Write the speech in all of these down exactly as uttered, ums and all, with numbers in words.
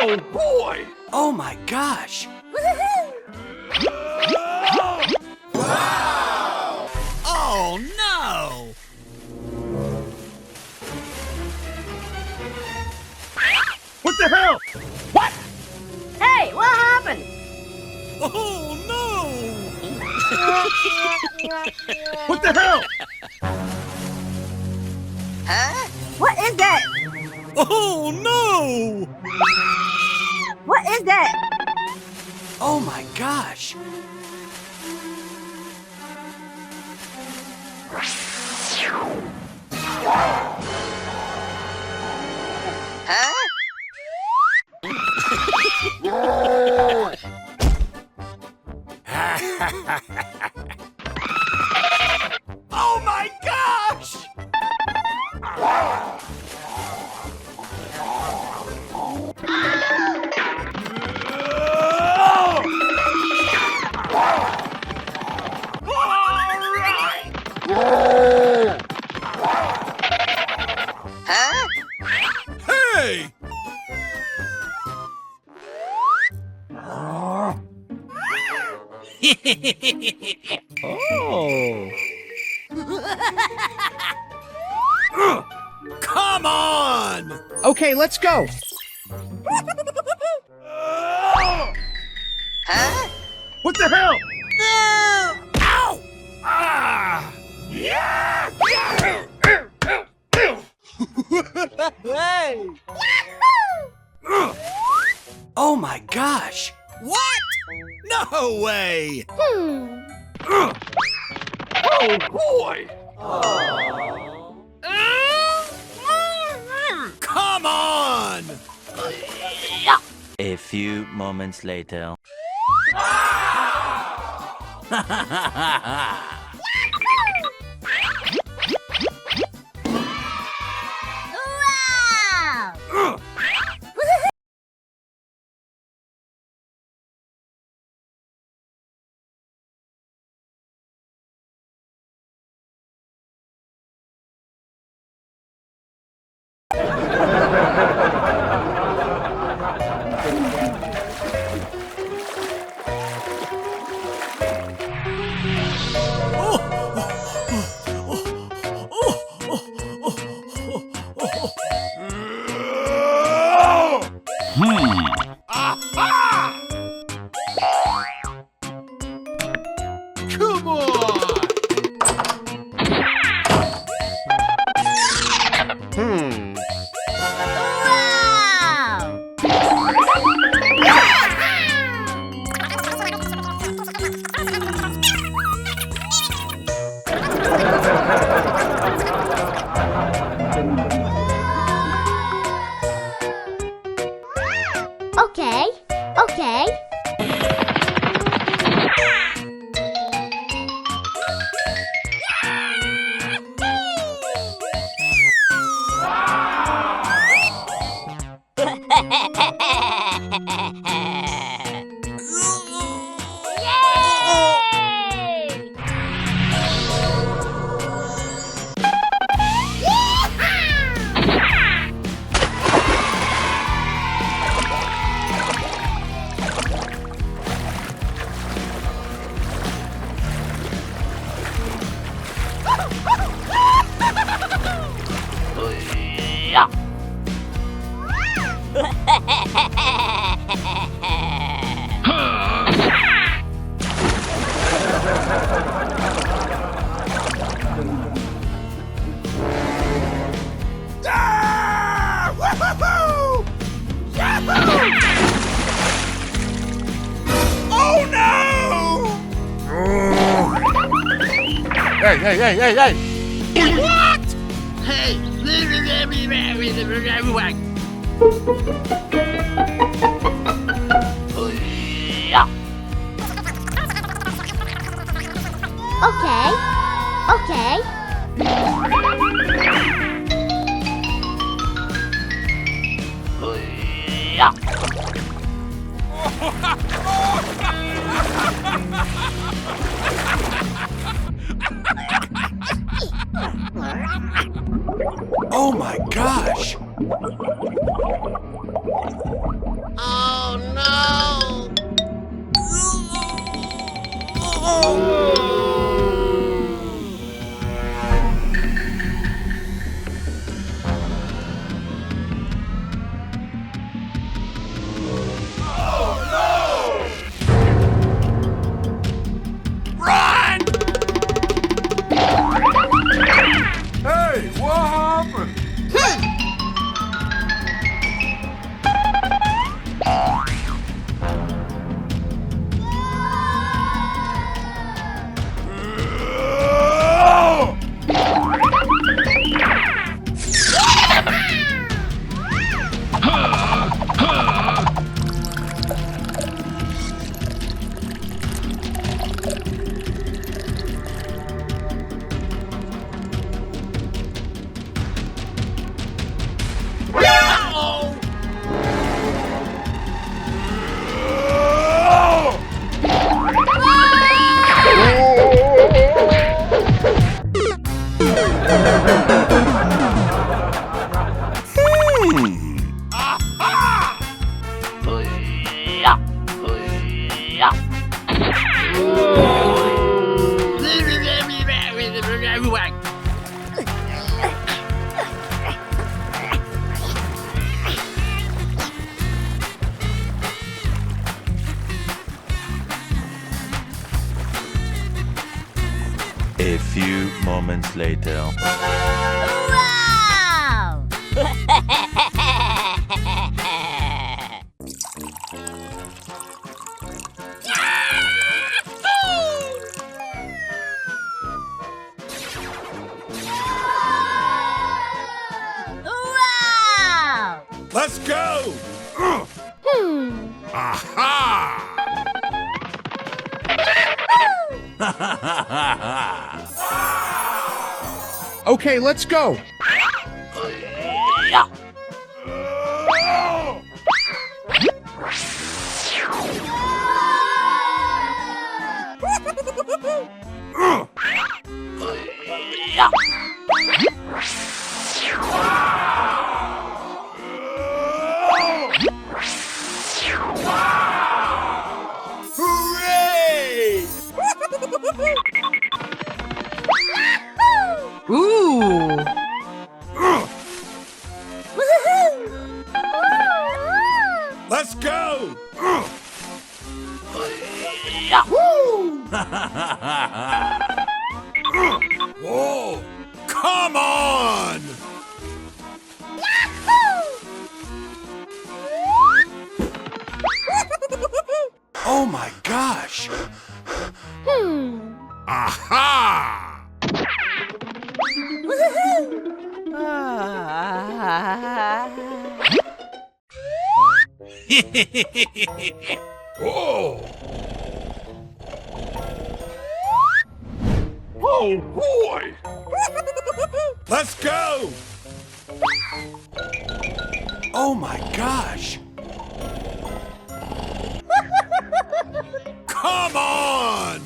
Oh boy! Oh my gosh! Woohoo! Wow! Oh no! What the hell? What? Hey, what happened? Oh no! What the hell? Huh? What is that? Oh no! What is that? Oh my gosh! Huh? Oh my gosh! Huh? Hey! Oh. Come on! Okay, let's go. Huh? What the hell? No! Ow! Ah! Yeah! Hey! Oh my gosh! What? No way! Hmm. Oh boy! Come on! A few moments later. Wow! Hmm. Aha! Come on! Hmm. Wow! Okay, okay. Ah! Woohoo! Yahoo! Oh no! Hey, hey, hey, hey, hey! What? Hey! Okay, okay. Oh my gosh! minutes later. Wow! Wow! Let's go! Hmm. Aha! Okay, let's go. Hooray! Ooh! Let's go! Woo! Whoa! Come on! Oh my gosh! Hmm. Aha! Woohoo! Ah. Oh! Oh boy! Let's go! Oh my gosh! Come on!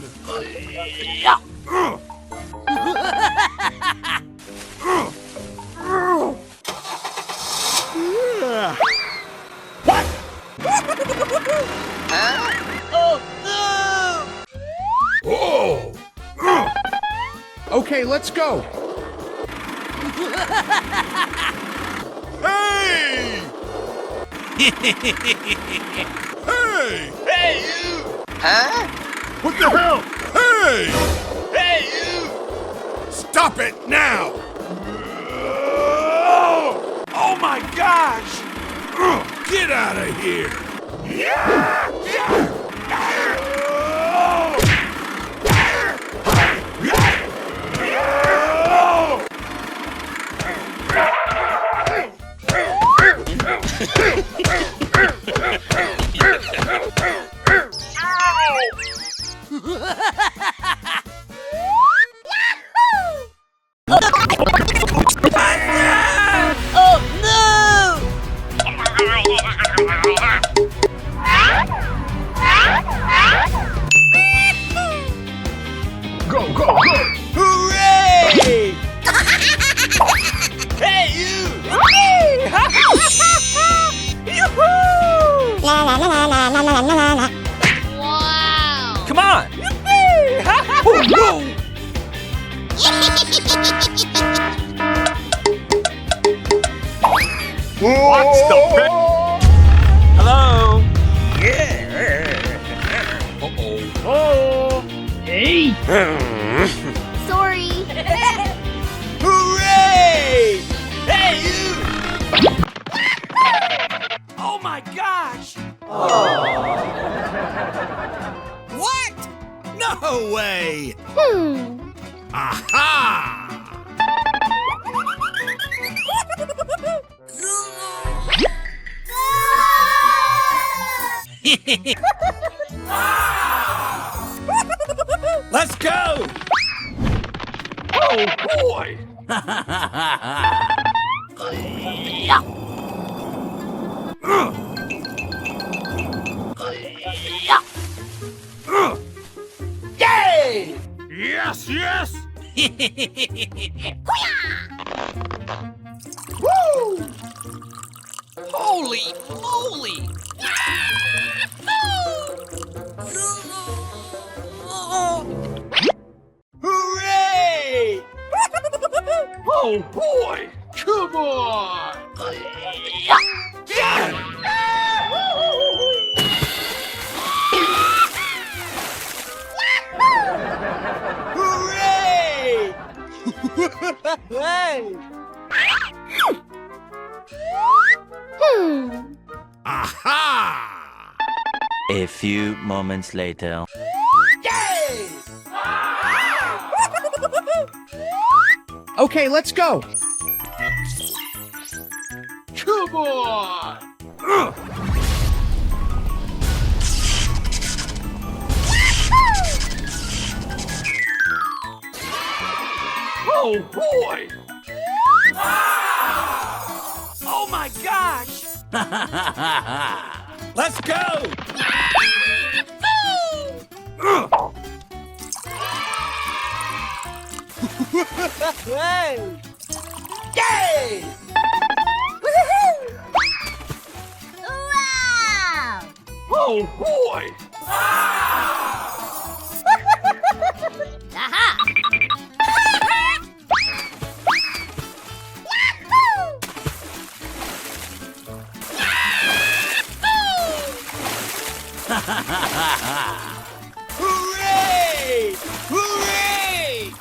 What? Oh no! Oh! Okay, let's go. Hey! Hey! Hey, you! Huh? What the hell? Hey! Hey, you! Stop it now! Oh my gosh! Get out of here! Oh no! Go, go, go! Hooray! Hey, you! Yoo-hoo! Wow! Come on! Yippee! Oh no! What's the fi- Hello? Yeah. Uh-oh. Oh. Hey. Sorry. Hooray! Hey, you! Oh my gosh! What? No way! Hmm. Aha! Let's go! Oh boy! Yay! Yes, yes! Woo! Holy moly! Hooray! Oh boy! Come on! Hooray! Hey! Hmm. Aha! A few moments later. Yay! Okay, let's go. Come on! Oh boy! Oh my gosh! Let's go! Hey! Yay! Woohoo! Wow! Oh boy! Aha! Yahoo! Hooray! Hooray!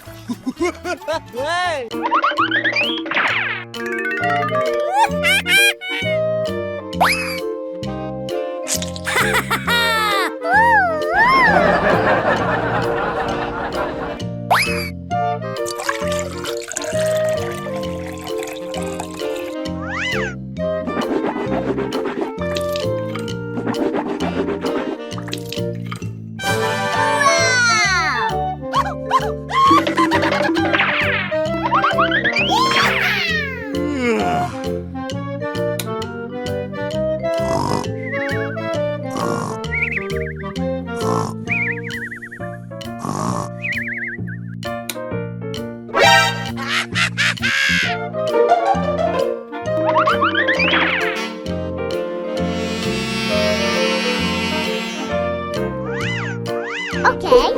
Okay.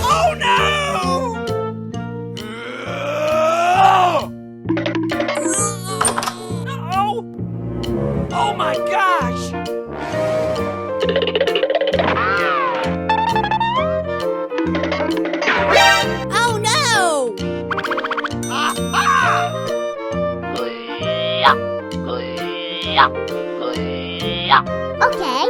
Oh, no! Oh! Oh my gosh! Oh no! Aha! Okay.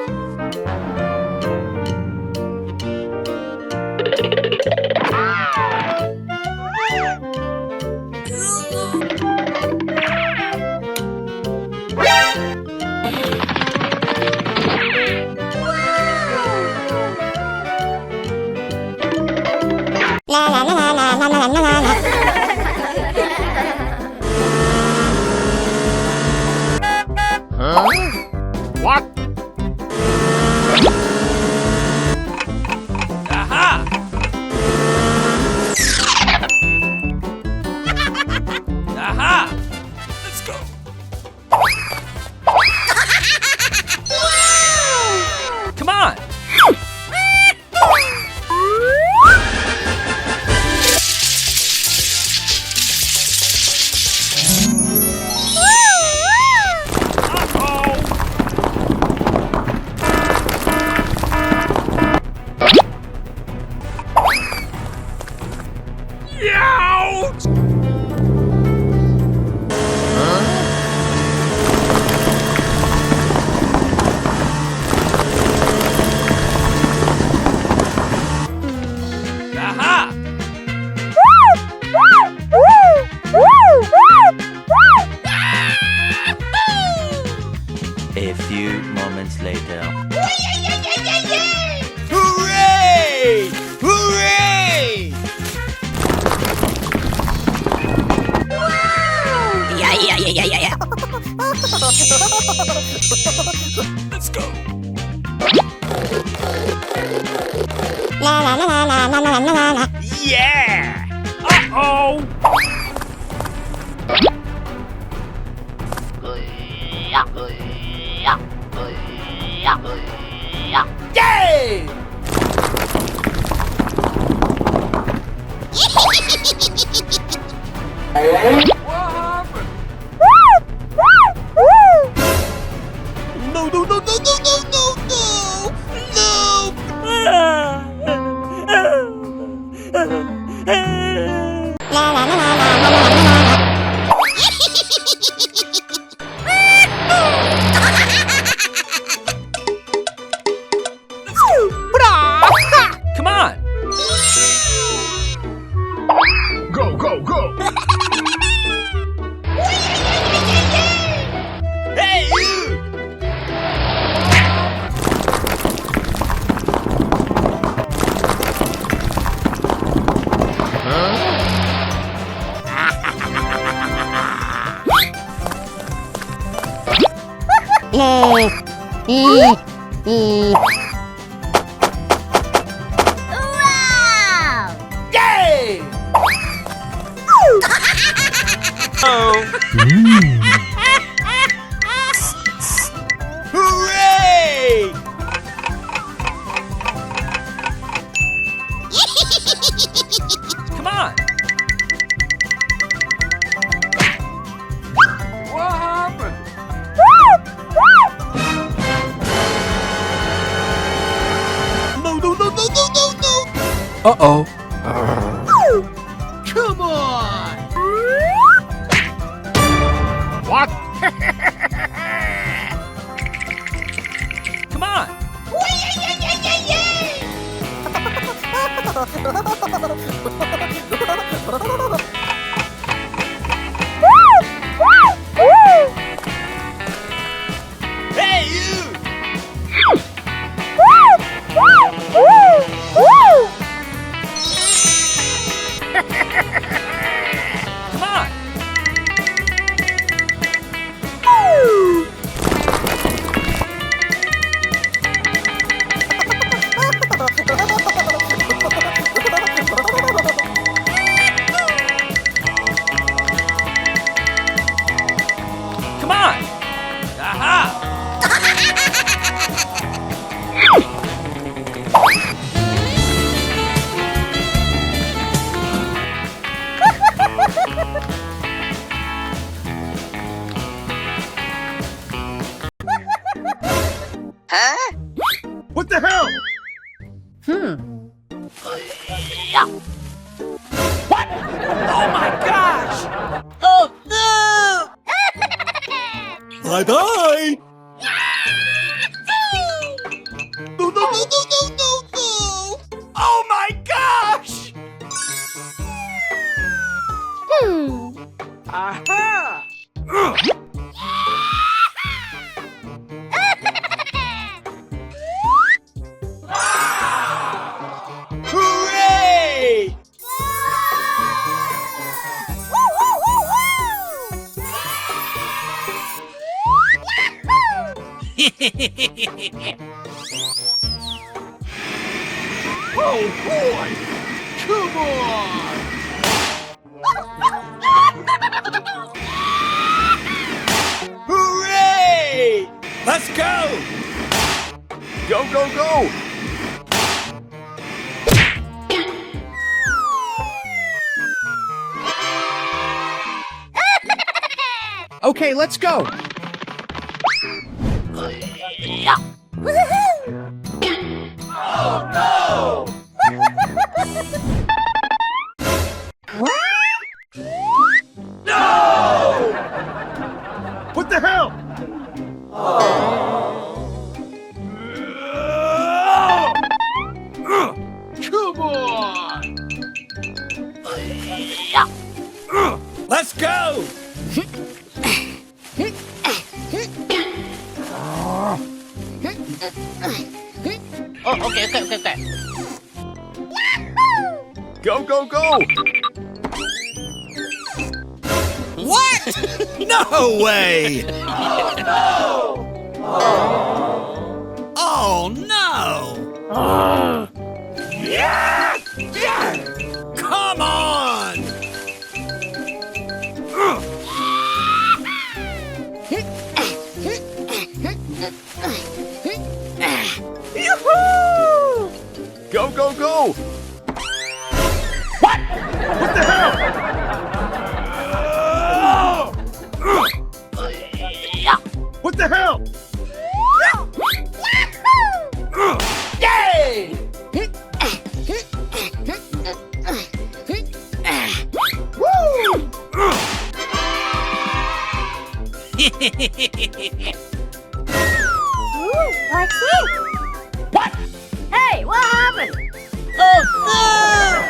Huh? What? A few moments later. Hooray! Hooray! Yeah, yeah, yeah, yeah, yeah, yeah. Let's go. Yeah! Uh-oh! Yay! What happened? No, no, no, no, no, no, no, no! No! Come on! Go, go, go! Hey, you! Wow! Yay! Oh. Hooray! Come on! What happened? No, no, no, no, no, no, no! Uh-oh. Come on! What? Come on! Hey, you! Come on! Come on! Aha! Huh? What the hell? Hmm. What? Oh my gosh! Oh no! Bye-bye! No, no, no, no, no, no, no! Oh my gosh! Hmm. Aha! Hooray! Oh boy! Come on! Hooray! Let's go! Go, go, go! Okay, let's go! Woohoo! Oh, no! What? No! What the hell? Come on! Let's go! Oh, okay, okay, okay, okay. Go, go, go! What? No way! Oh, no! Come on! Yoo-hoo! Go, go, go! What? What the hell? What the hell? Yay! Woo! Ooh, what's this? What? Hey, what happened? Oh, fuck!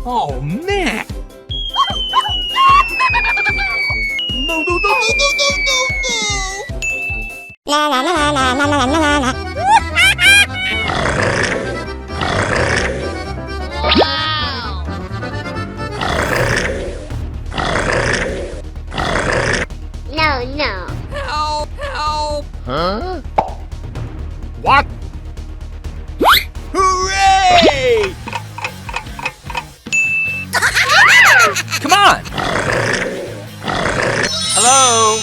Oh, man! No, no, no! No, no. Help! Help! Huh? What? Hooray! Come on! Hello?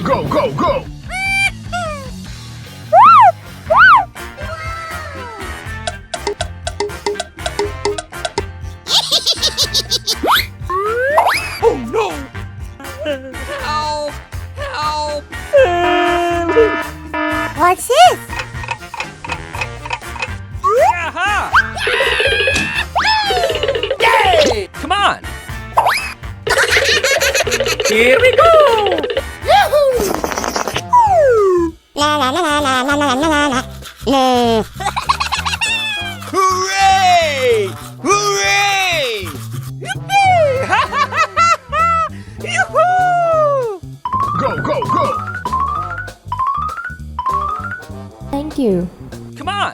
Go, go, go! Oh, no! Help! Help! What's this? Aha! Yay! Come on! Here we go! Yoo-hoo! Hooray! Hooray! Yippee! Yoo-hoo! Go, go, go! Thank you. Come on!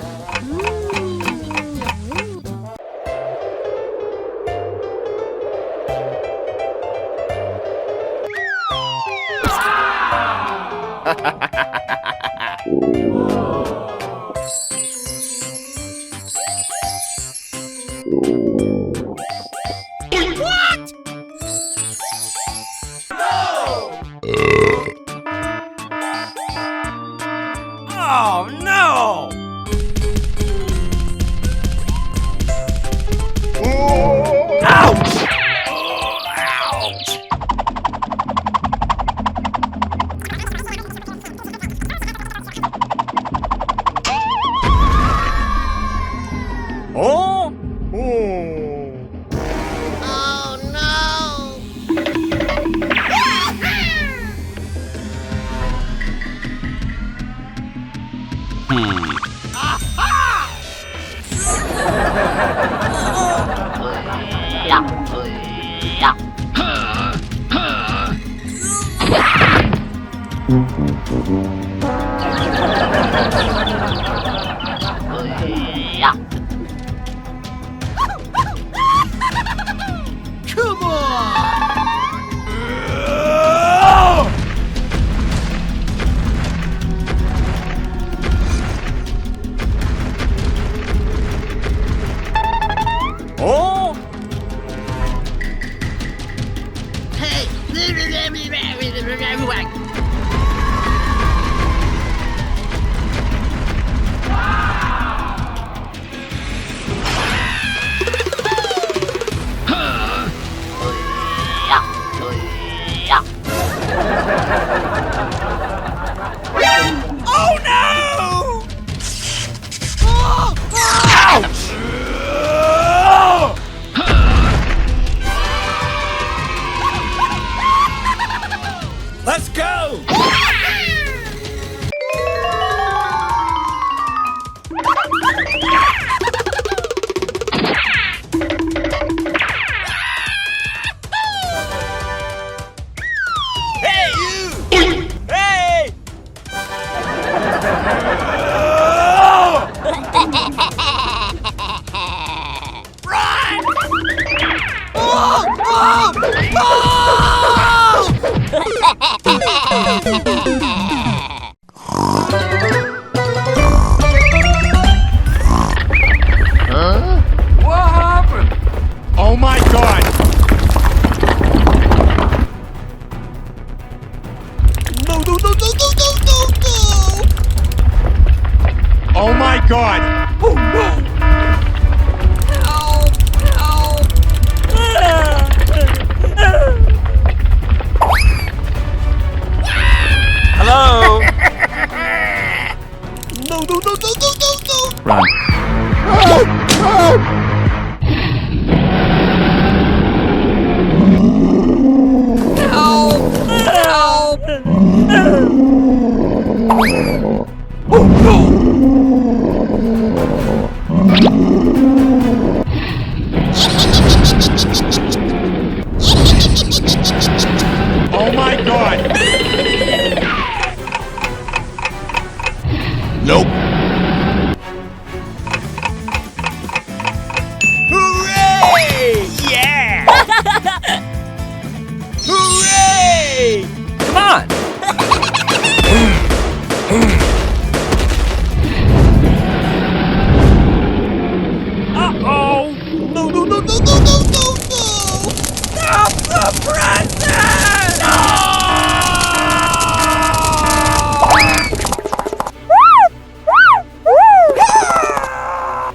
What? Oh, no! Ouch! Ouch! Oh? Oh. Oh, no! Hmm. Aha! Come on! Oh! Hey! Oh, no! Ouch! Let's go! Hey, you God! Oh, no! Help! Help! Hello? No, no, no, no, no, no, no! Run. Help! Help! Oh, no! Oh, my God! Nope. Hooray! Yeah! Hooray! Come on! Uh-oh! No, no, no, no! Stop the presses! No!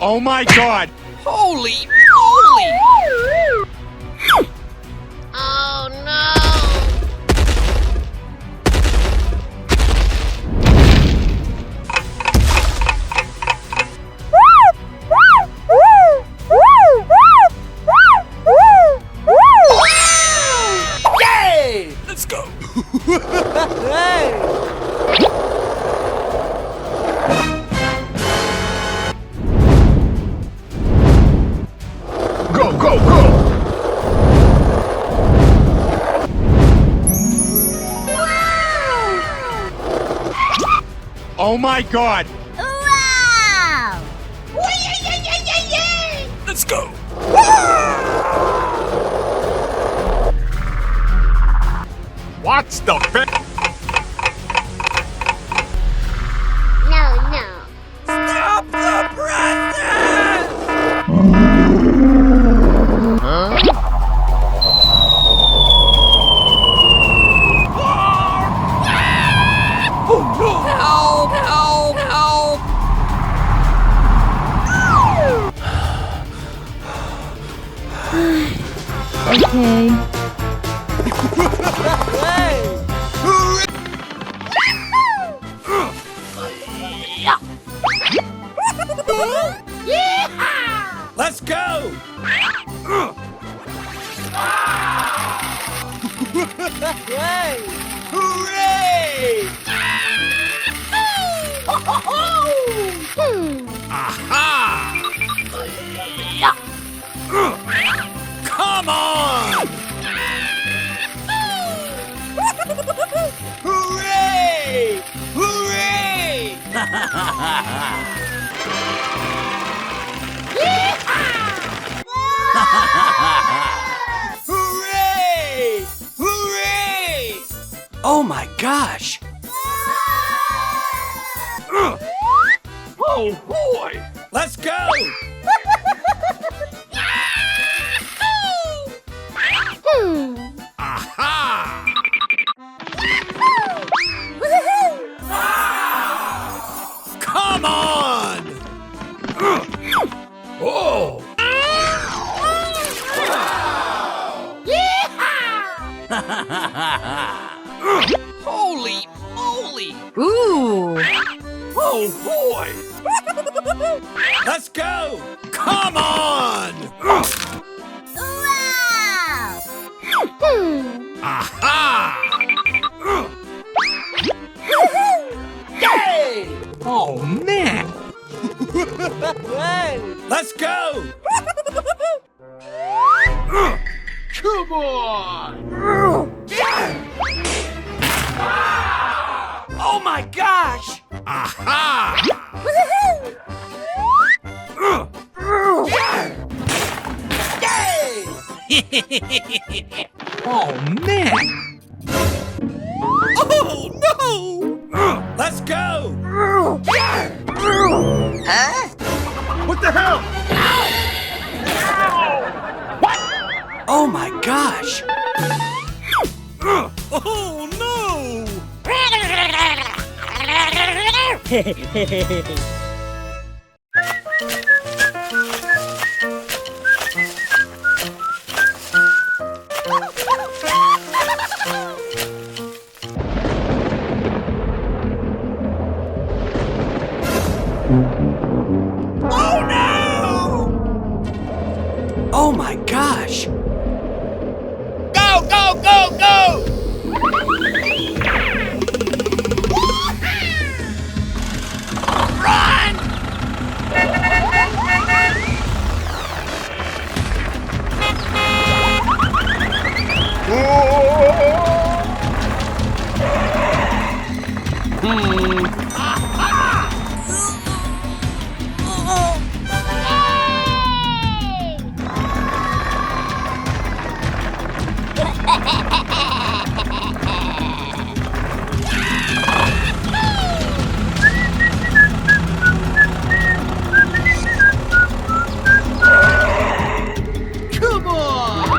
Oh my God! Holy moly! Oh no! Yay! Let's go! Hey! Go, go, go! Oh my God! Wow! Let's go! What's the fi- No, no. Stop the presses! Huh? Oh, no! Help! Help! Help! Okay. Let's go! Hooray! Aha! Come on! Hooray! Hooray! Hooray! Hooray! Oh my gosh! Oh boy! Let's go! Hmm. Aha! Woohoo! Come on! Oh! Yeehaw! Holy moly! Ooh! Oh boy! Let's go! Come on! Wow! Hmm. Aha! Yay! Oh, man! Let's go! Come on! Oh my gosh! Aha! Yay! Oh, man! Oh, no! Let's go! Huh? What the hell? What? Oh my gosh! Oh, no! Oh no! Oh my gosh! Go, go, go, go! Run! Come on!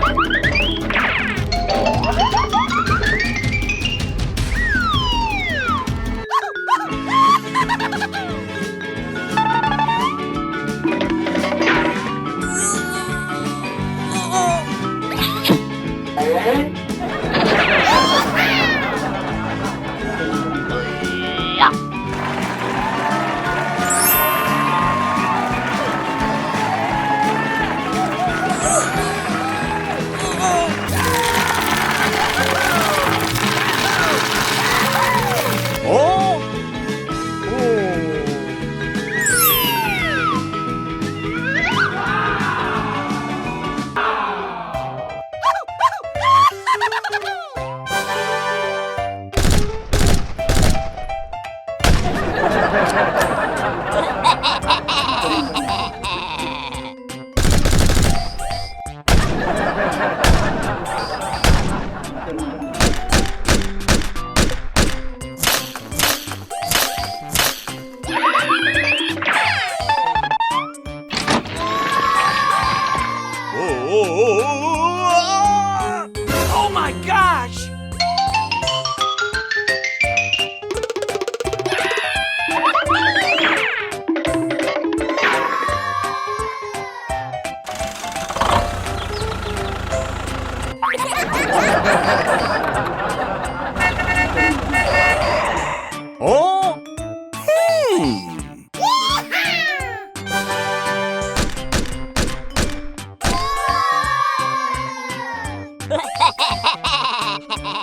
Oh my gosh! Oh? Hmm.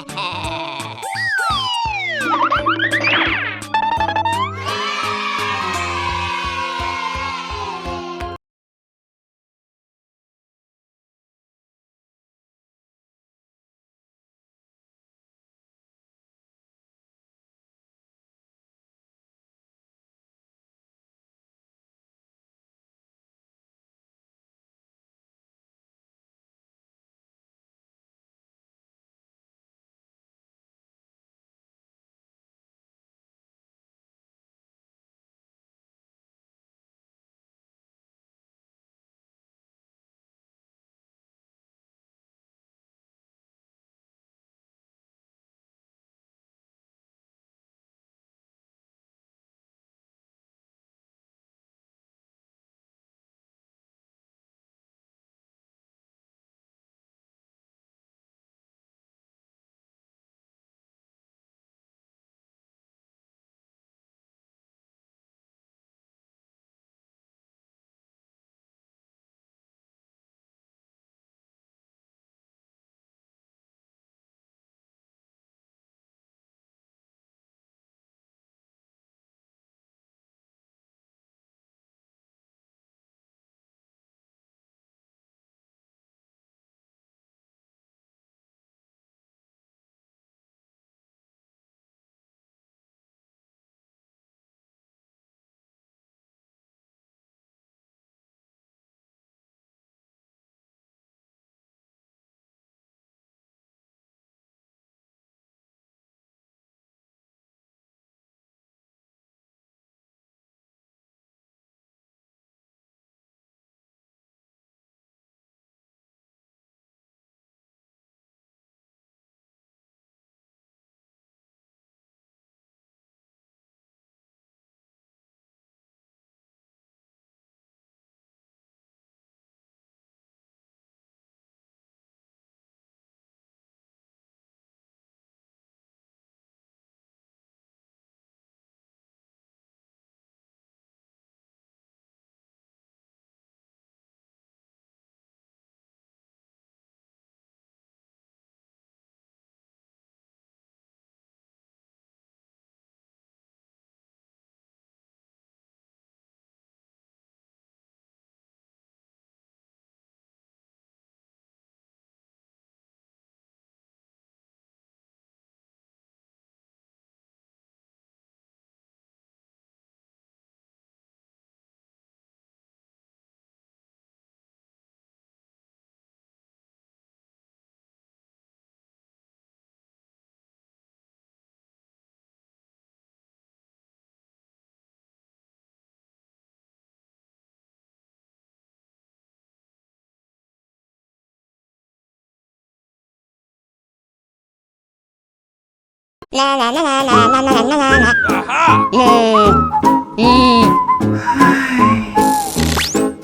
Aha!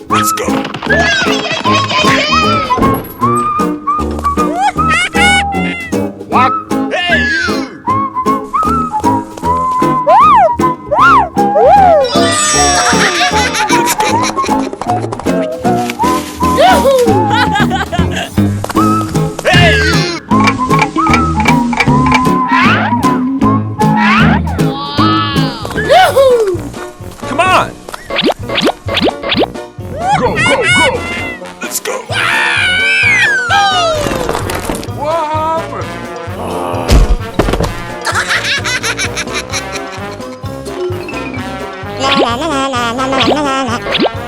Let's go! What? Hey, you! Let's go! Yoo-hoo! Hey, you! Yoo-hoo! Come on! Go, go, go! Let's go! What happened? Aha! Let's go! Hooray! No, no, no, no, no, no!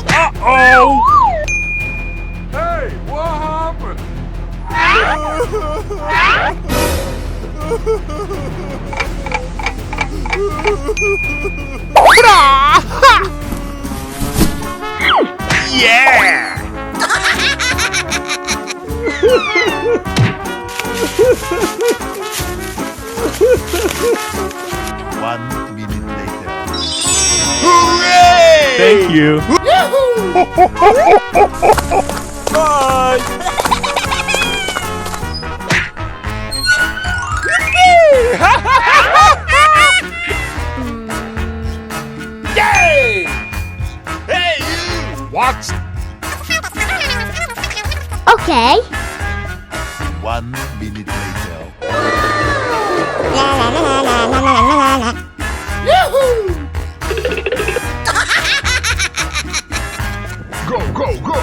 Uh-oh! Hey, what happened? Yeah! One minute later. Hooray! Thank you. Bye! Yay! Hey, you! What? Okay. One minute later. Yoo-hoo! Go, go, go!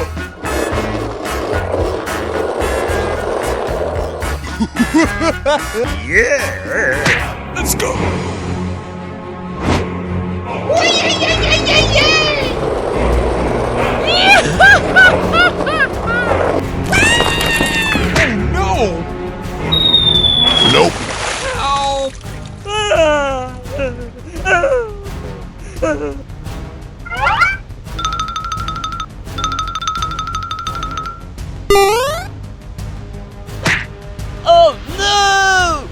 Yeah! Let's go! Oh, no! Nope. Help! Oh, no!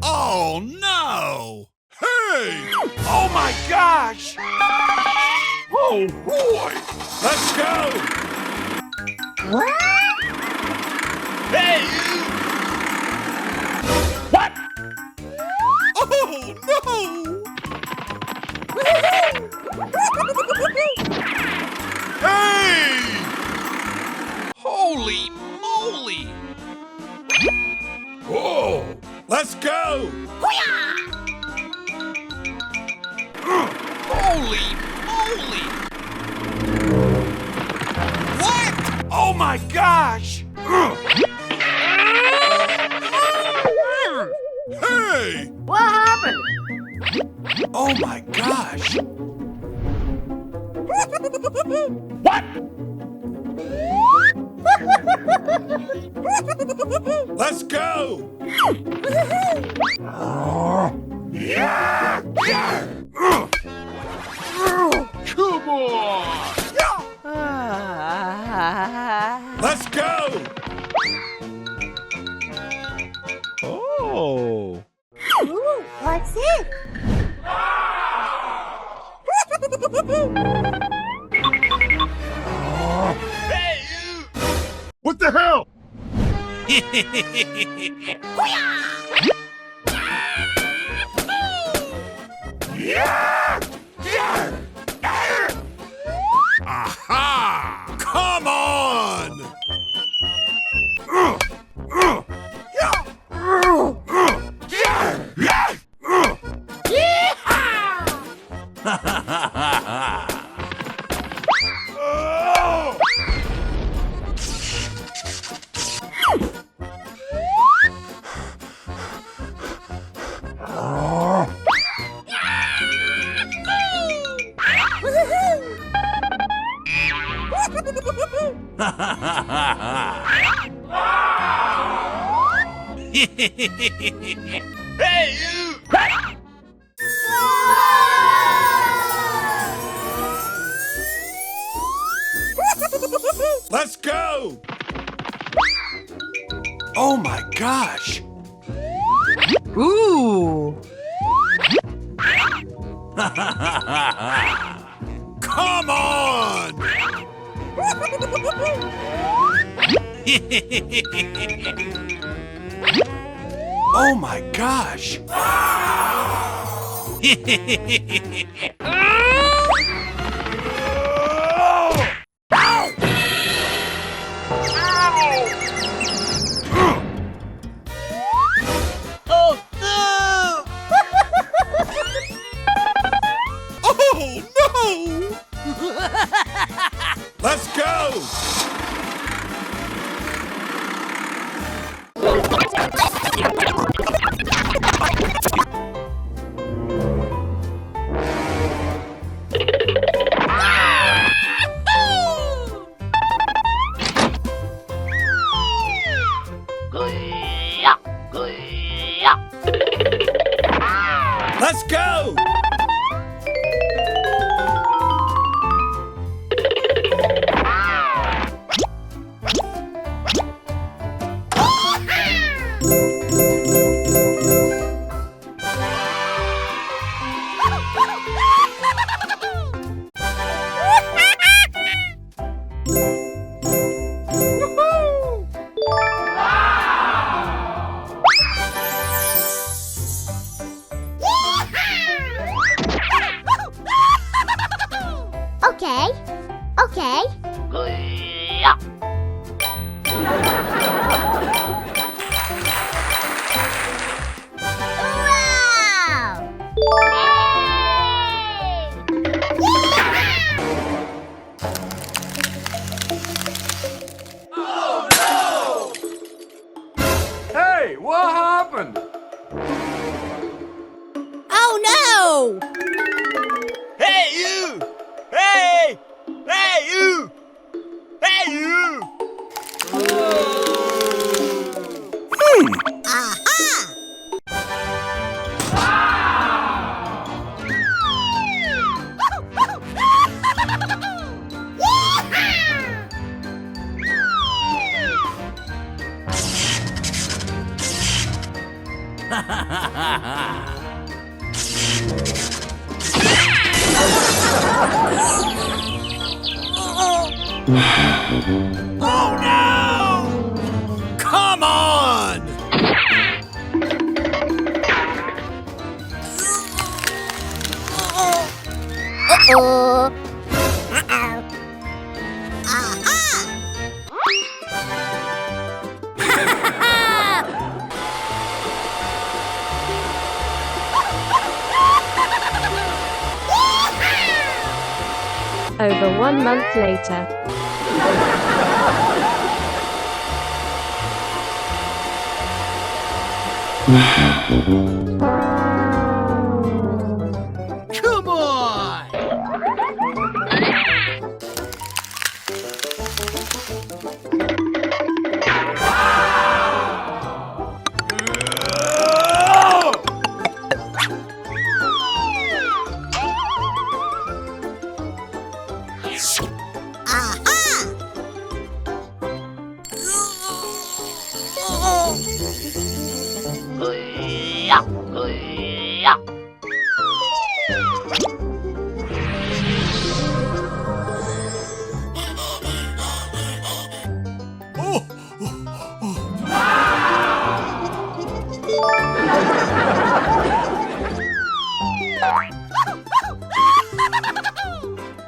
Oh no! Hey! Oh my gosh! Oh boy! Let's go! Hey! What? Oh no! Hey! Holy moly! Whoa! Let's go! Hoo-yah! Holy moly! What? Oh my gosh! Hey! What happened? Oh my gosh! What? Let's go! Come on! Let's go! Oh. Ooh, what's it? What the hell? Aha! Come on! Hey, you! Let's go! Oh my gosh! Ooh! Come on! Oh my gosh! Oh, no! Let's go! Let's go! Oh no! Come on! Uh-oh. Uh-oh. Aha! Over one month later. Come on! Aha!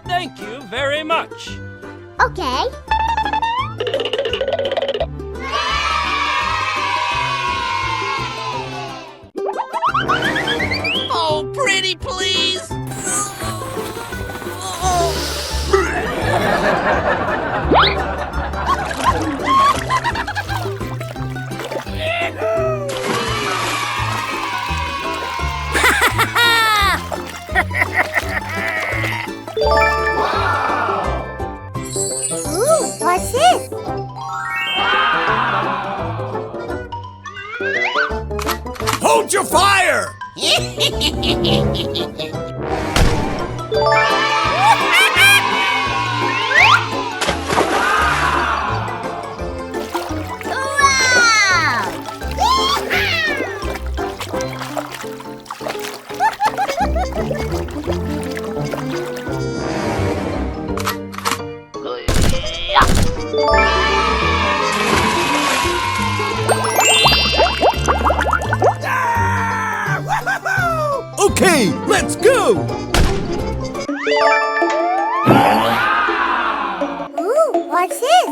Thank you very much. Okay. Oh, pretty please! Ooh, what's this? Hold your fire! Wow! Okay, let's go! Ooh, what's this?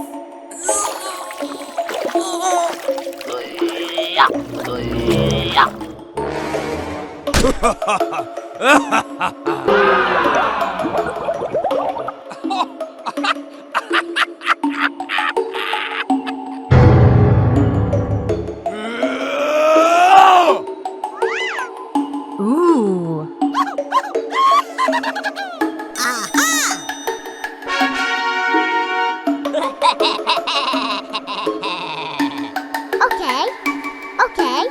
Ooh. Aha! Okay, okay.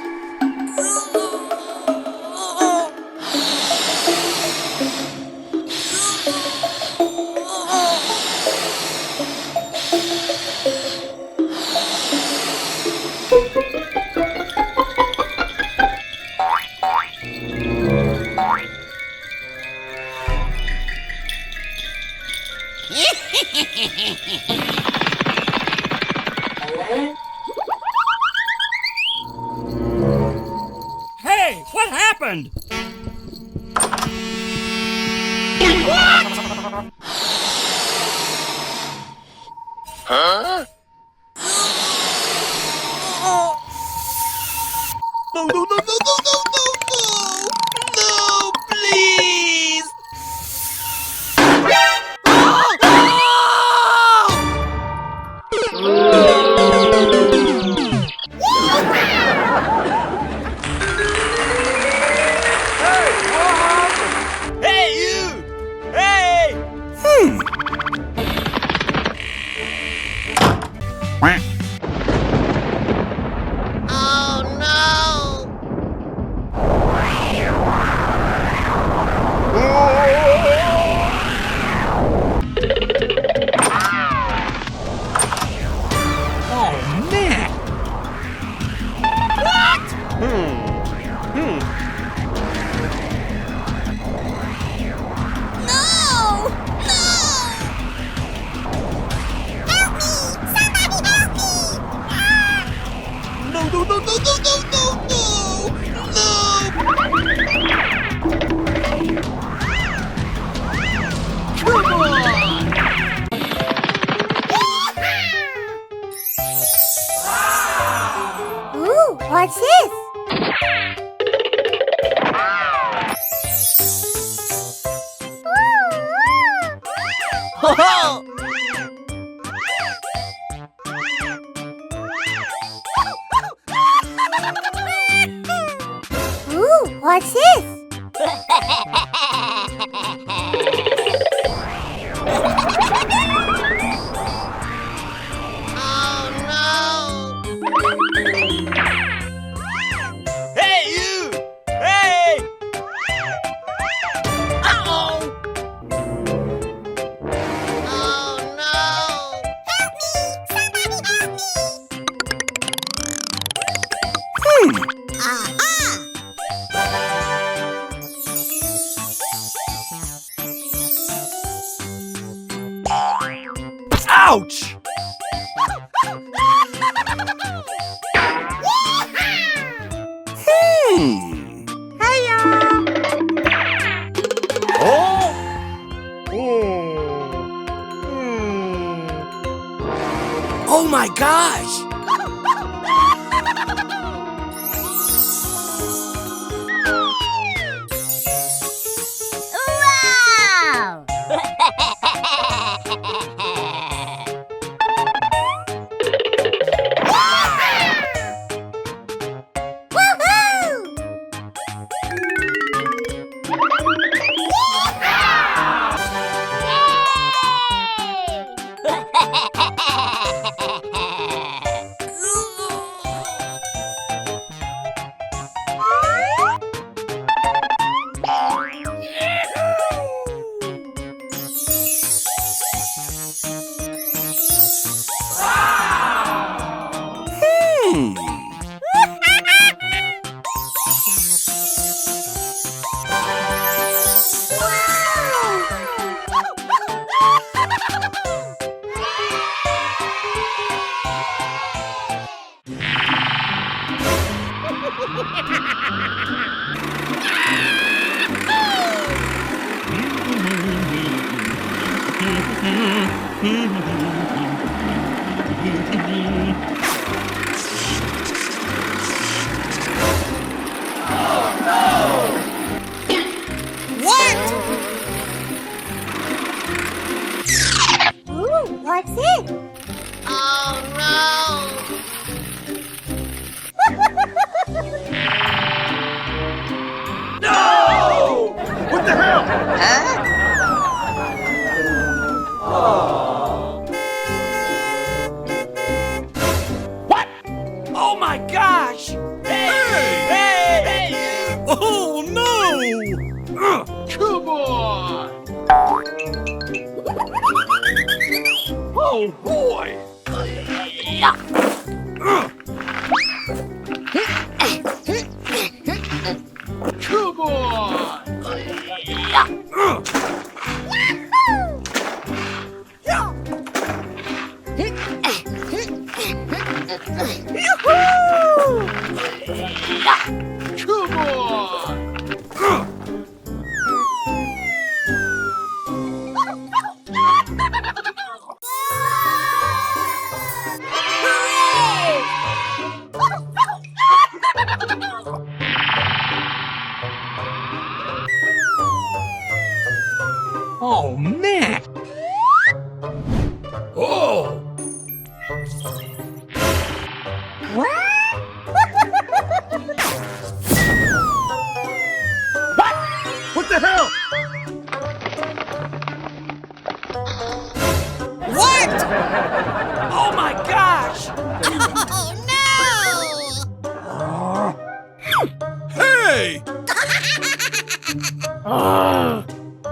Hey, what happened? What? Huh? No, no, no, no, no, no, no, no! No, please! Hey, you! Hey! Hmm. Oh, no! Oh, man! What? Hmm. Ooh, what's this? Hey, you! Hey! Uh-oh! Oh, no! Help me! Somebody help me! Hmm. Aha! Ouch! Hmm. Hiya! Oh! Oh my gosh! Wow! Woohoo! Hmm. What? Ooh, what's it? Oh, no! No! What the hell? Huh? What? Oh my gosh! Hey! Hey! Hey! Oh no! Come on! Oh boy! Come on! Yoo-hoo! Come on! Oh, man. Oh. What? What the hell? What? Oh my gosh! Oh no! Hey!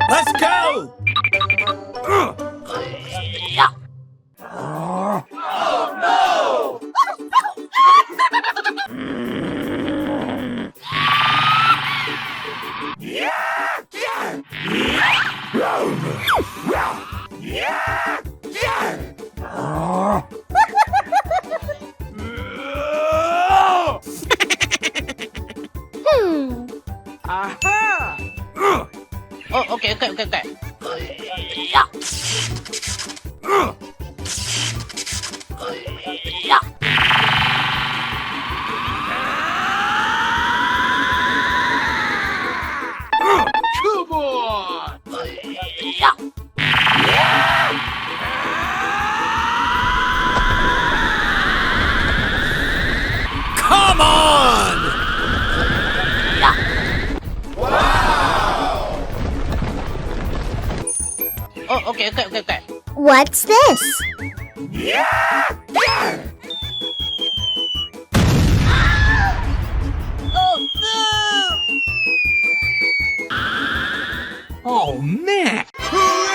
Let's go! Oh no! Hmm. Aha! Oh, okay, okay, okay, okay. Come on! Okay, okay, okay. What's this? Oh, man! Hooray!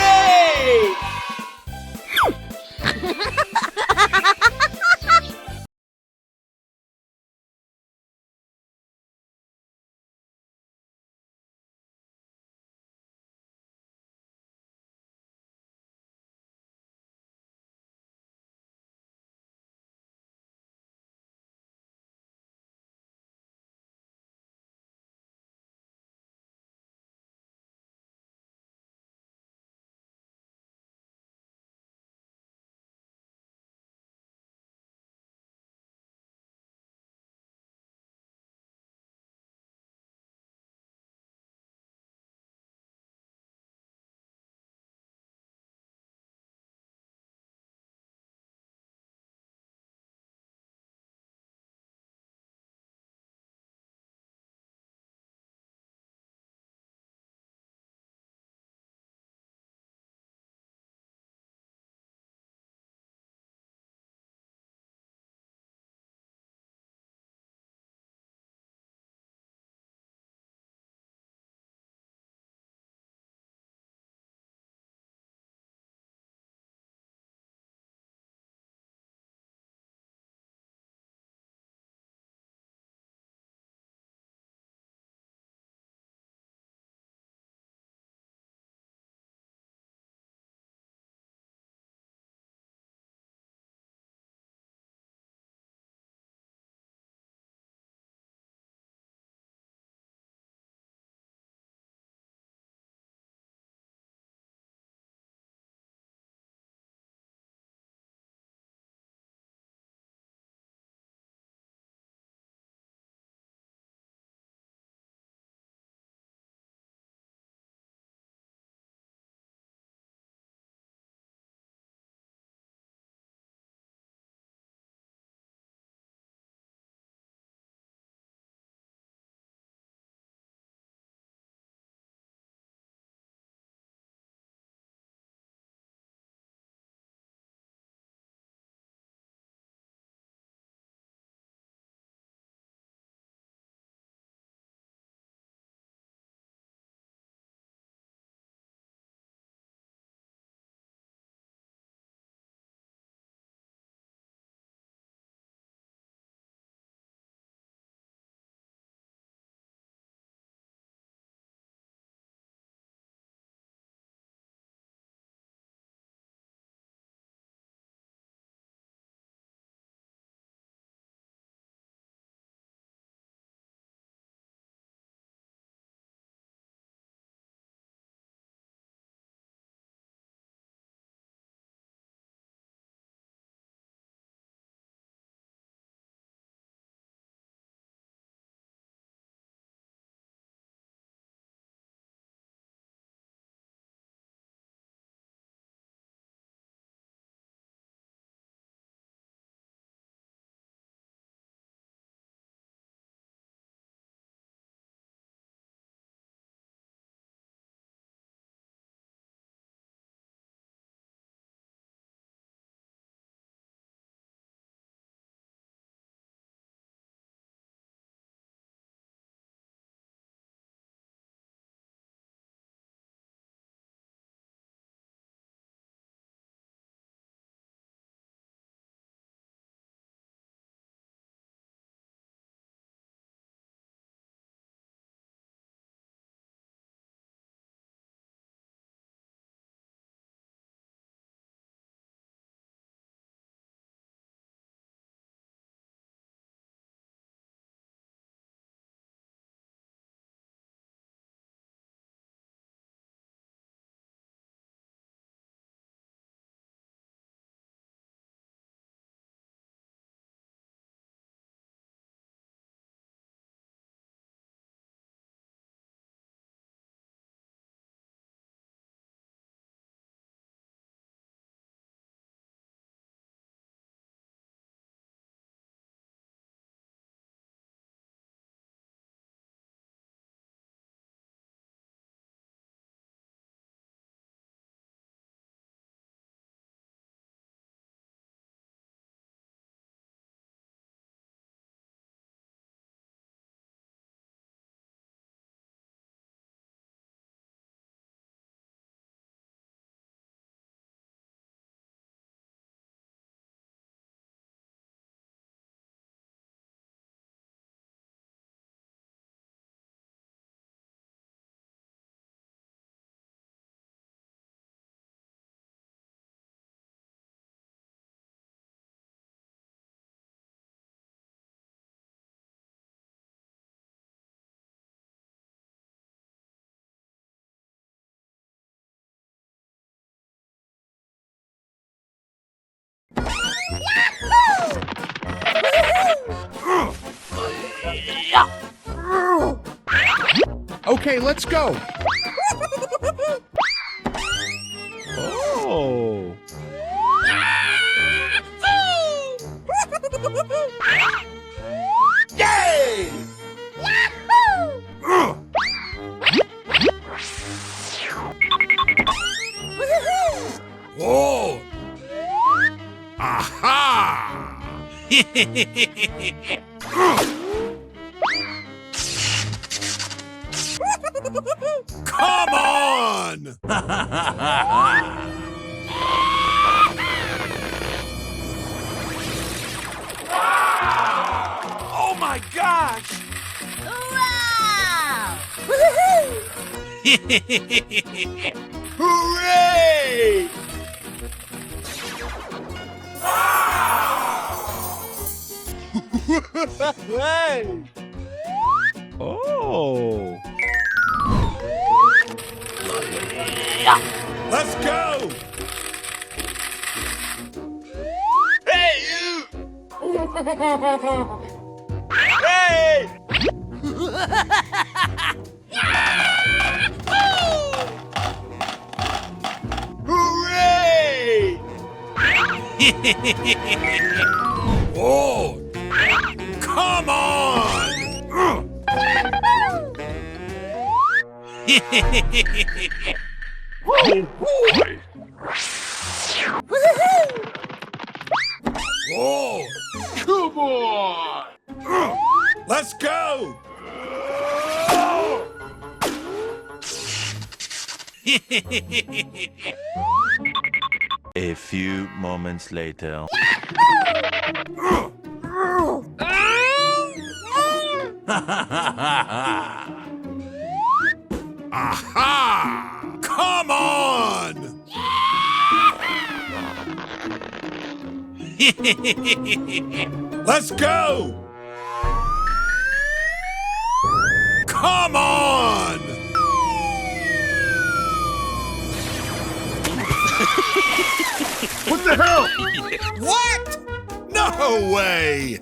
Okay, let's go. Oh. Yay! Yahoo! Oh! Aha! Come on! Oh my gosh! Wow! Woohoo! Hooray! Hey! Oh! Let's go! Hey, you! Hey! Hooray! Oh, come on! Oh, boy! Oh, come on! Let's go! A few moments later. Aha! Come on! Let's go! Come on! What the hell? What? No way!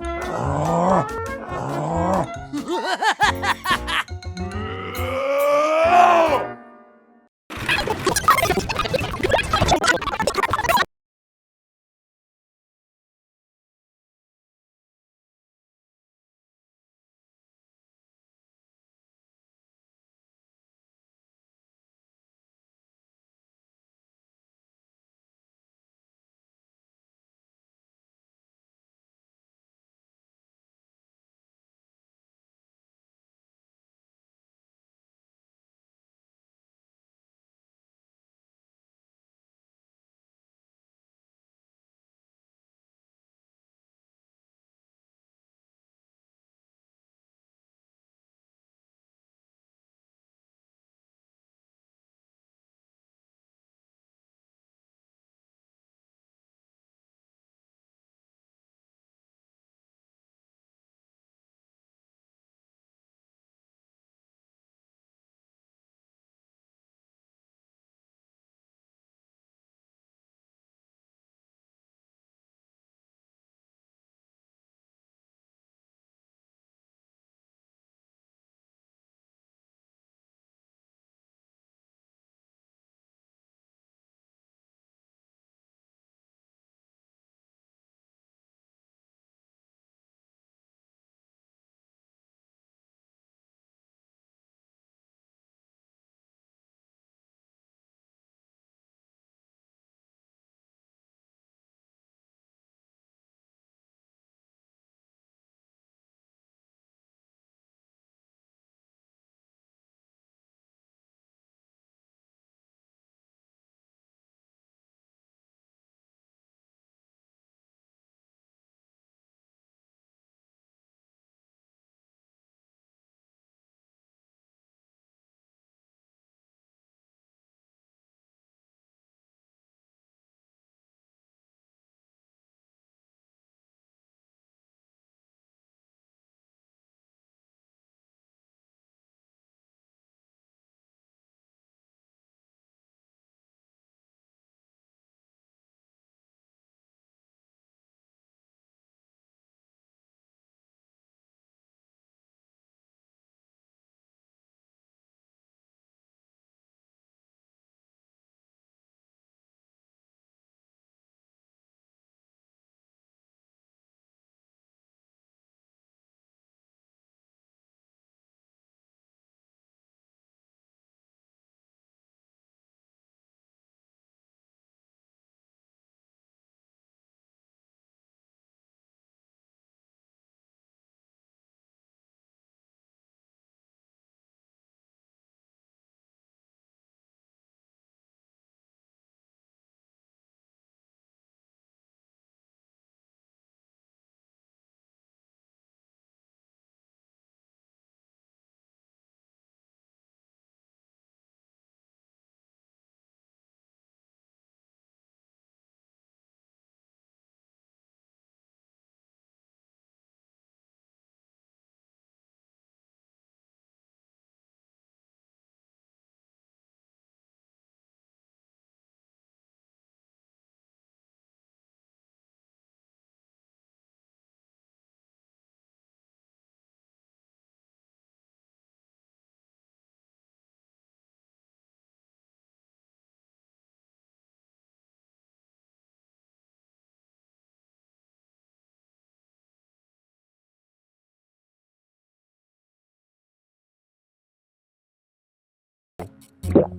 What?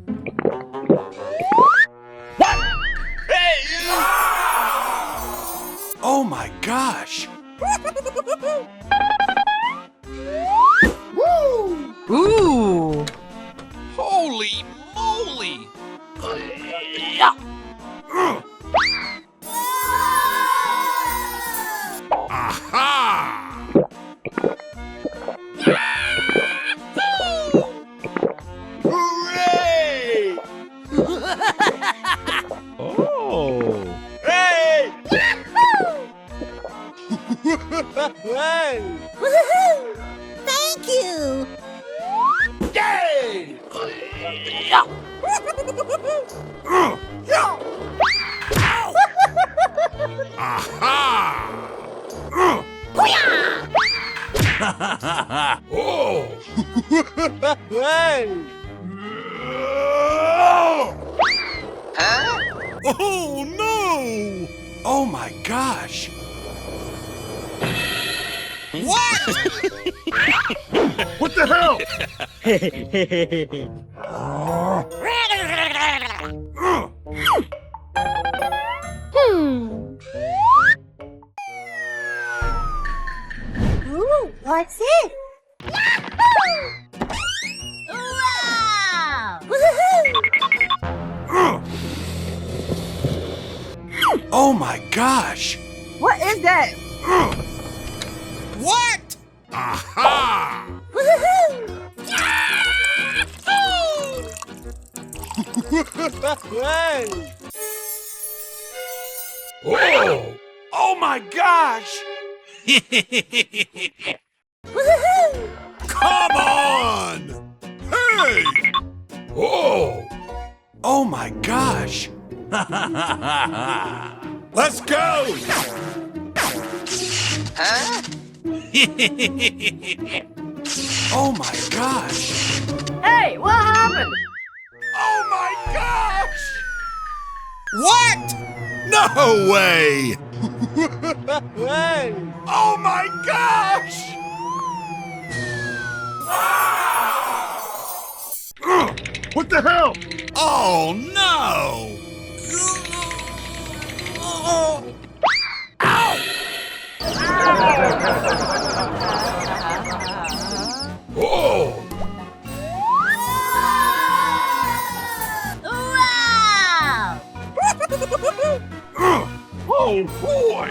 Hey! Oh my gosh! Ooh! Holy moly! Aha! Hooray! Oh! Hey! Hey! Woohoo! Thank you! Yay! Aha! Hoo-yah! Oh! Hey! Huh? Oh no! Oh my gosh! What? What the hell? Hmm. Ooh, what's it? Yahoo! Wow! Woohoo! Oh my gosh! What is that? What? Aha! Woohoo! Yahoo! Oh! Oh my gosh! Woohoo! Come on! Hey! Oh! Oh my gosh! Let's go! Huh? Oh my gosh! Hey, what happened? Oh my gosh! What? No way! Hey! Oh my gosh! What the hell? Oh no! Ow! Oh! Wow! Oh boy!